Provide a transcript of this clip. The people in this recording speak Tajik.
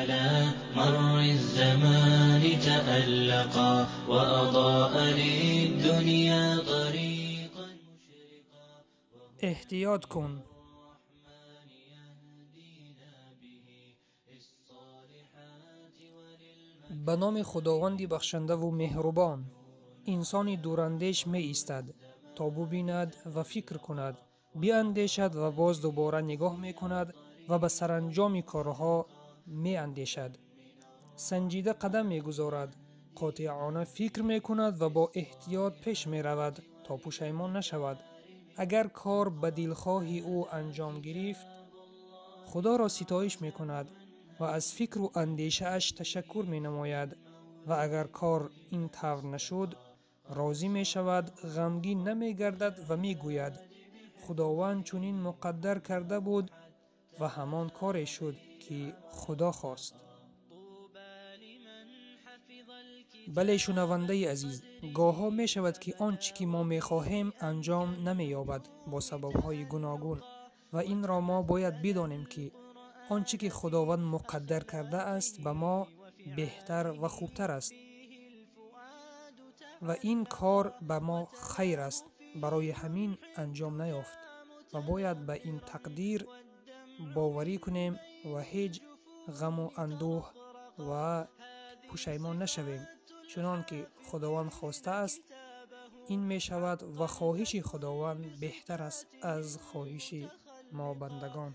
على مر الزمان تألقا وأضاء للدنيا طريقا مشرقا. Эҳтиёт кун. Ба номи Худованди бахшандаву меҳрубон. Инсони дурандеш меистад, то бубинад ва фикр кунад, биандешад ва боз дубора нигоҳ мекунад ва ба саранҷоми корҳо меандешад. Санҷида қадам мегузорад, қотеона фикр мекунад ва бо эҳтиёт пеш меравад, то пушаймон нашавад. Агар кор ба дилхоҳи ӯ анҷом гирифт, Худоро ситоиш мекунад ва аз фикру андешааш ташаккур менамояд, ва агар кор ин тавр нашуд, розӣ мешавад, ғамгин намегардад ва мегӯяд: Худованд чунин муқаддар карда буд ва ҳамон коре шуд, ки Худо хост. Бале, шунавандаи азиз, гоҳҳо мешавад, ки он чӣ ки мо мехоҳем, анҷом намеёбад бо сабабҳои гуногун, ва инро мо бояд бидонем, ки он чӣ ки Худованд муқаддар кардааст, ба мо беҳтар ва хубтар аст ва ин кор ба мо хайр аст, барои ҳамин анҷом наёфт ва бояд ба ин тақдир боварӣ кунем ва ҳеҷ ғаму андӯҳ ва пушаймон нашавем. Чунон ки Худованд хостааст, ин мешавад ва хоҳиши Худованд беҳтар аст аз хоҳиши мо бандагон.